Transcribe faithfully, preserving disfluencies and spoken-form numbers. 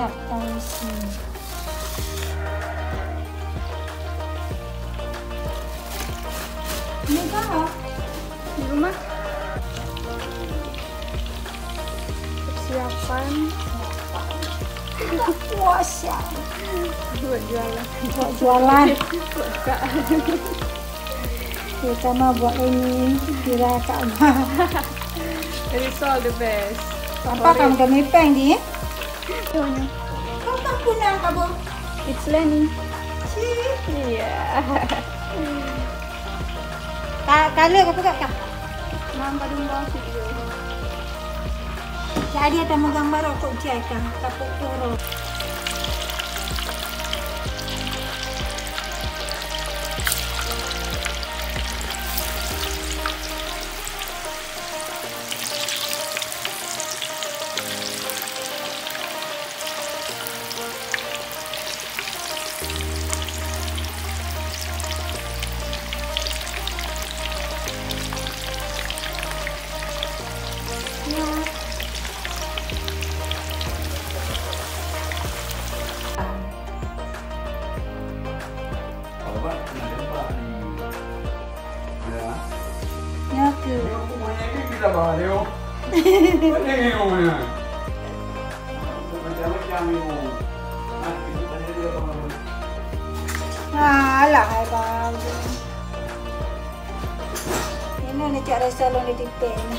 Apa sih? Ini kan di rumah. Persiapan puasa. Buat jualan. Buat jualan. Buka. Terutama buat ini, kira Kak Ma. Risol the best. Apa kamu dah mepeng di? Nyonya. Kau tak pulang, Kak Bo? It's Lenny. Cik. Iya. Ka, ka le ka peugah ka. Mang padum bang video. Jadi ada megang baru kok jai ka, tapi turun. Ya ke? Alah, hai bang. Ini ni cak rasa long di titik ni.